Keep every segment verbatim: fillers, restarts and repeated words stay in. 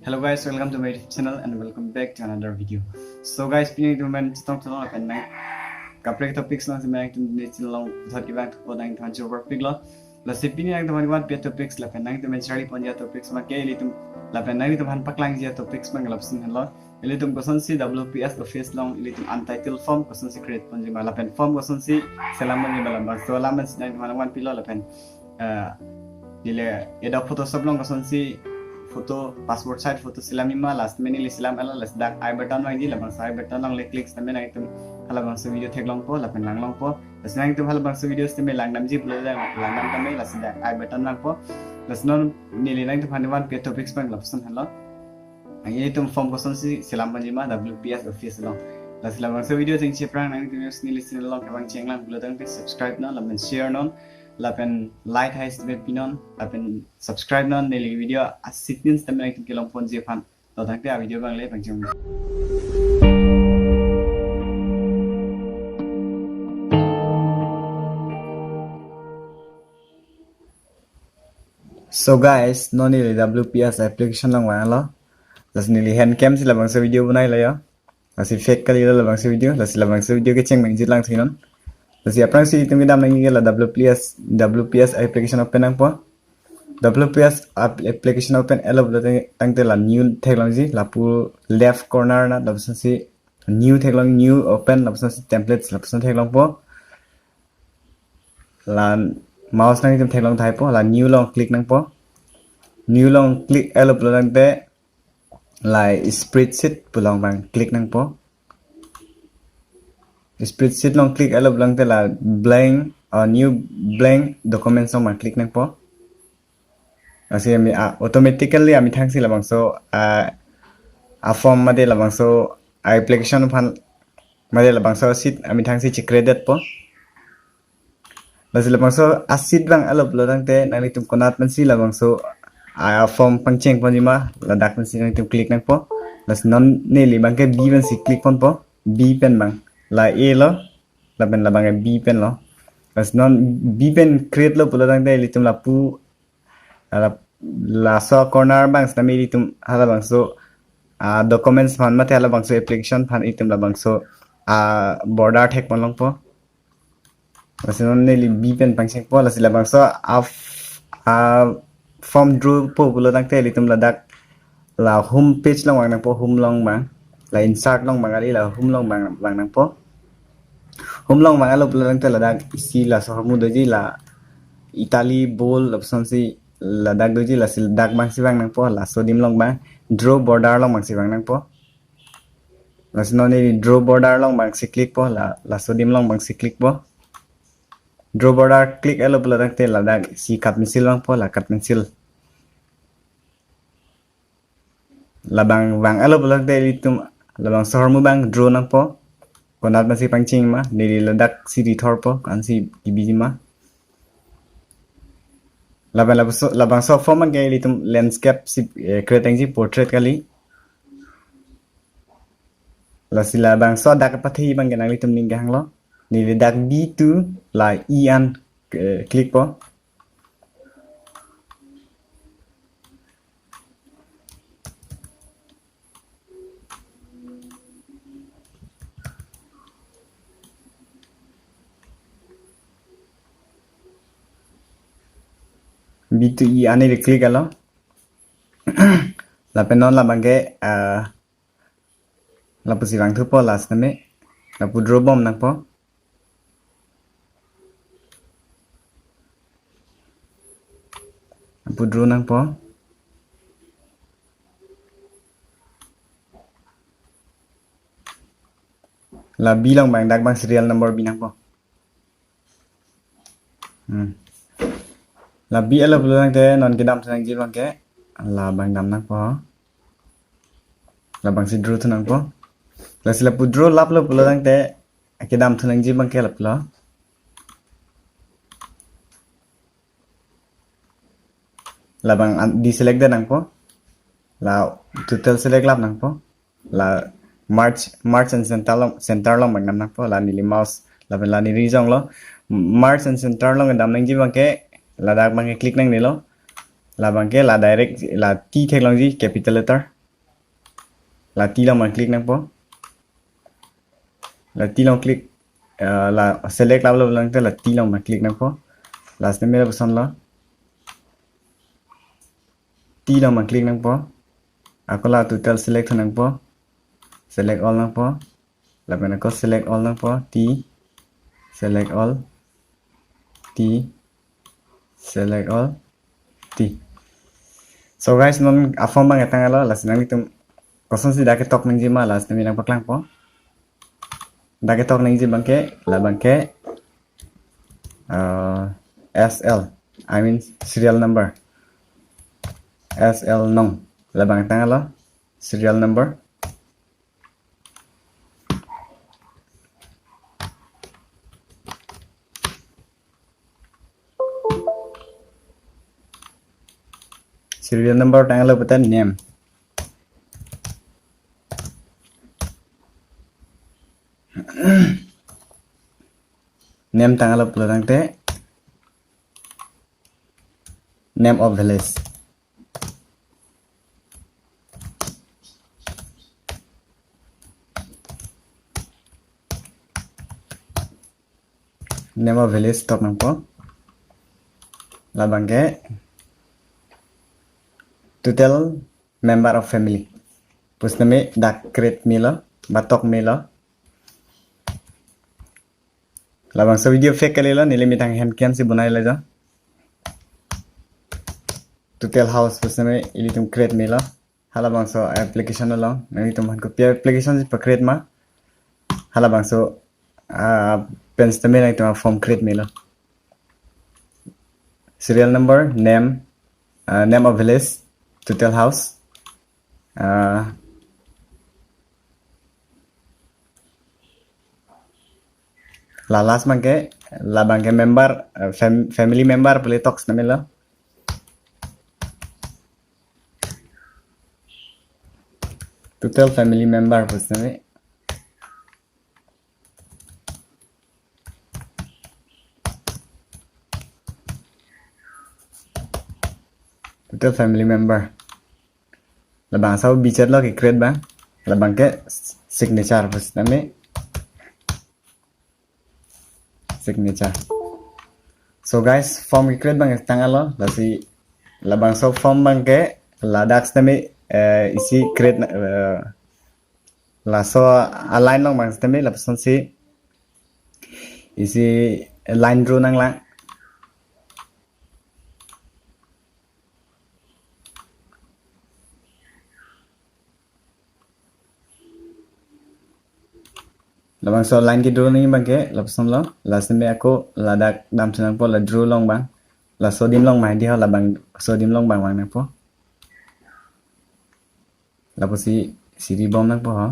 Hello guys, welcome to my YouTube channel and welcome back to another video. So guys, pini nangtum pen chetong chetong lapen nang kaprek topics nangtum pen nangtum ne channel along puthot kevang thupo nangtum chopiklo. Lasi pini nangtum pen one P topics lapen nangtum pen charli ponji topics abangke ilitum lapen nangtum aphan paklangji topics abang lapuson henlo. Ilitum kosonsi W P S office along ilitum untitled form kosonsi create ponji ma lapen form kosonsi selam ponji ma labangso alam si nangtum aphan vanpilo lapen eh, neli edok Photoshop along kosonsi photo, passport size photo selam ji ma, lasi neli selam-etlo, lasi dak I button vangji, labangso I button along le click sitame nangtum halabangso video theklongpo lapen langlongpo. Lasi nangtum halabangso video sitame langdamji pulo langdam tame, lasi dak I button vangpo. Lasi non neli nangtum aphan one P topics abang lapuson henlo. Ilitum form kosonsi selam ponji ma W P S office along. Lasi labangso video chengji aphrang nangtum neli channel along kevang chenglang pulo tangte subscribe non lapen share non lapen like hai sitame pinon lapen subscribe non, neli video asit nin sitame nangtum kelong ponji aphan. To tangte a video abang le pangcheng. So guys, non neli W P S application along vanglo. Lasi neli hand cam si labangso video bonailo yo. Lasi fake kalilo labangso video, lasi labangso video kecheng mengjit lang si non. Lasi aphrangsi itum kedam nangji ke la W P S, W P S application open nangpo. W P S app-, application open-etlo pulo tang-, tangte la new theklongji, lapu left corner na, lapusonsi new theklong, new open, lapusonsi templates, lapuson theklongpo. La mouse nangtum theklong thaipo, la new along click nangpo. New along click-etlo pulo tangte la spreadsheet pu along abang click nangpo. Spreadsheet along click-etlo pulo tangte la blank, uh, new blank documents along abang click nangpo. Lasi ami, ah, automatically amethang si labangso, ah, a form mate labangso, ah, application aphan mate labangso sheet amethang si che-create detpo. Lasi labangso a-sheet abang-etlo pulo tangte nanglitum konat pensi labangso a form pangcheng ponji ma, ladak pensi nanglitum click nangpo. Lasi non neli abangke B pensi click ponpo. B pen abang. La A lo. Lapen labangke B pen lo. Lasi non B pen create-lo pulo tangte ilitum lapu, la, laso corner abang sitame ilitum halabangso, ah, documents aphan mate halabangso application aphan itum labangso, ah, border thek ponlongpo. Lasi non neli B pen pangchengpo, lasi labangso a f-, a form draw po pulo tangte ilitum ladak la home page along vang nangpo, home along abang. La insert along abang kali, la home along abang vang nangpo. Home along vang-etlo pulo tangte ladak isi laso ahormu doji, la Italy, bold, lapusonsi ladak doji, lasi ladak abangsi vang nangpo, laso adim along abang, draw border along abangsi vang nangpo. Lasi non neli draw border along abangsi click po, la, laso adim along abangsi click po. Draw border click-etlo pulo tangte ladak isi cut pencil vangpo, la cut pencil. Labang vang-etlo pulo tangte ilitum labangso ahormu abang draw nangpo. Konat pensi pangcheng ma, neli ladak si rithorpo, ansi kebiji ma. Laban labangso, labangso form abangke ilitum landscape si, eh, create nangji, portrait kali. Lasi labangso dak apathe abangke nanglitum ning kehanglo. Neli dak B two la E an, eh, click po. B two E an neli click-etlo. Lapen non labangke, ah, lapusi vangthupo last name. Lapu draw bom nangpo. Lapu draw nangpo. La B along abang dak abang serial number bi nangpo. Hmm. La B-etlo pulo tangte non kedamthu nangji abangke labang dam nangpo. Labangsi draw thu nangpo. Lasi lapu draw laplo pulo tangte kedamthu nangji abangke laplo. Labang an-, deselect det nangpo. La total select lap nangpo. La merge, merge and center along, center along abang dam nangpo. La neli mouse, lapen la neli rijonglo. Merge and center along dam nangji abangke, ladak abangke click nangnelo. Labangke la direct, la T theklongji capital letter. La T along abang click nangpo. La T along click, eh, la select lap lo lang te la T along abang click nangpo. Last name lapuson lo. T along abang click nangpo. Ako la total select nangpo. Select all nangpo. Lapen ako select all nangpo. T, select all. T, select all. T. So guys, non a-form abang ketang alo, lasi nanglitum kosonsi dak ketok nangji ma, lasi nangpaklangpo. Dak ketok nangji abangke, la abangke, eh, S L, I mean serial number. S L nong, la abang ketang alo, serial number. Serial number tanglo putan name. Name tanglo pulo tangte name of village. Name of village tok nangpo. La abangke total member of family pusitame dak create melo, ba tok melo. Labangso video fake kalilo, neli methang henkian si bonai lajo. Total house pusitame ilitum create melo. Halabangso application along, nanglitum aphan kopi application si pa-create ma. Halabangso, ah, pen sitame nanglitum a-form create melo. Serial number, name, ah, name of village, total house. Ah, la last abangke, la abangke member, eh, fam-, family member pu le tok sitame lo. Total family member pu sitame. Total family member. Labangso bichat lo ke-create abang. La abangke signature pu sitame. Signature. So guys, form ke-create abang ketang alo, lasi labangso form abangke ladak sitame, eh, isi create na, eh, laso a-line along abang sitame lapusonsi isi line draw nanglang. Labangso line ke-draw nangji abangke lapuson lo, lasi me ako ladak damthu nangpo, la draw along abang. Laso adim along ma hedi ho, labangso adim along abang vang nangpo. Lapusi siri bom nangpo ho.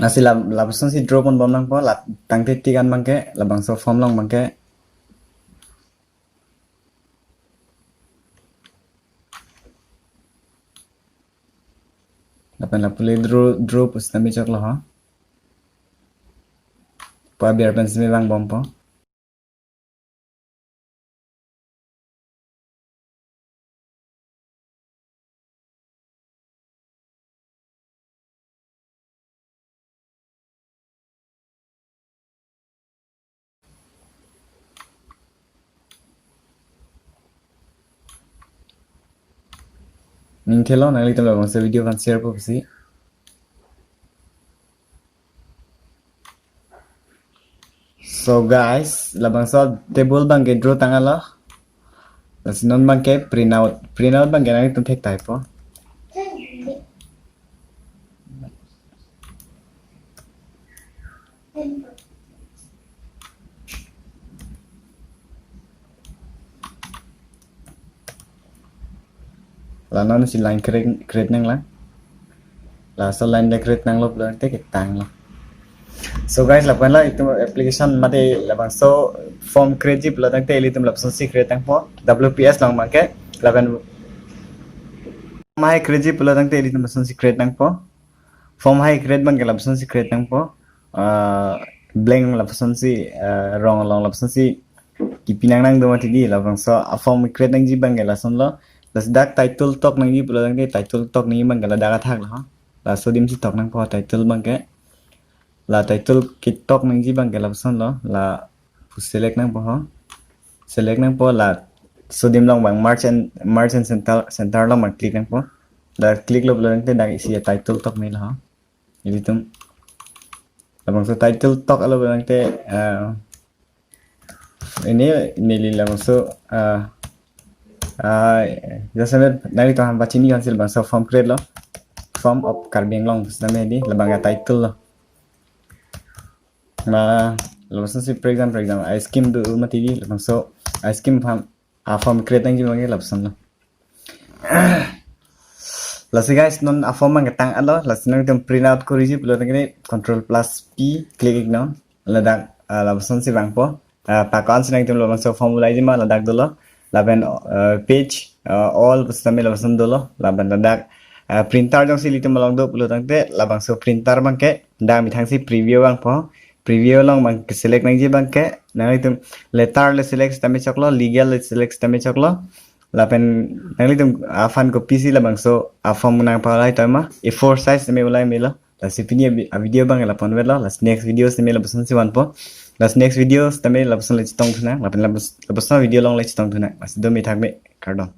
Lasi la, lapusonsi draw pon bom nangpo, la tangte tik an abangke, labangso form along abangke. Lapen lapu le draw, draw pu sitame choklo ho. Pu aber pen sitame vang bompo. Ning thelo, nanglitum labangso video aphan share po pusi. So guys, labangso table abangke draw tanglo. Lasi non abangke print out, print out abangke nanglitum thek tahai po. La non si line create, create nanglang. Laso line le create nanglo pulo tangte ketanglo. So guys, lapen la itum application mate labangso form create ji pulo tangte ilitum lapusonsi create nangpo, W P S along abangke, lapen Form hai create ji pulo tangte ilitum lasonsi create nangpo. Form hai create abangke lasonsi create nangpo. Ah, blank lasonsi, ah, rong along lasonsi kipi nang nangdo mati di, labangso a-form create nangji abangke lasonlo. Lasi dak title tok nangji pulo tangte title tok nangji abangke ladak athak lo. Laso adim si tok nangpo title abangke. La title ketok nangji abangke lasonlo. La pu select nangpo ho. Select nangpo, laso adim along abang merge and, merge and center, center along abang click nangpo. La click lo pulo tangte dak isi a-title tok melo ho. Ilitum labangso title tok alo pulo tangte, ah, ini neli labangso, ah, ah, just a minute, nanglitum aphan pachini hansil labangso form create lo. Form of Karbi Anglong, sitame di labang a-title lo. Na, labangso si, for example, for example, ice cream do mati di, labangso ice cream aphan a-form create nangji abangke lasonlo. Lasi guys, non a-form abangke tang-etlo, lasi nangtum print out koriji pulo tangte control plus P click iknon. Ladak, ah, lasonsi vangpo. Ah, pakon si nangtum labangso form ulaiji ma ladak dolo. Lapen, ah, page, ah, all pusitame lason dolo. Lapen ladak, ah, printer jongsi ilitum along do pulo tangte labangso printer abangke dak methang si preview vangpo. Preview along abang select nangji abangke nanglitum letter le select sitame choklo, legal le select sitame choklo. Lapen nanglitum aphan kopisi labangso a-form nangpalai toima, A four size sitame ulai melo. Lasi pini a-vi-, a-video abang lapu-an vetlo. Lasi next video sitame lapuson si vanpo. Lasi next video sitame lapuson le chetongthu nang. Lapen lapus-, lapuson video along le chetongthu nang. Lasi do me thak me, kardom.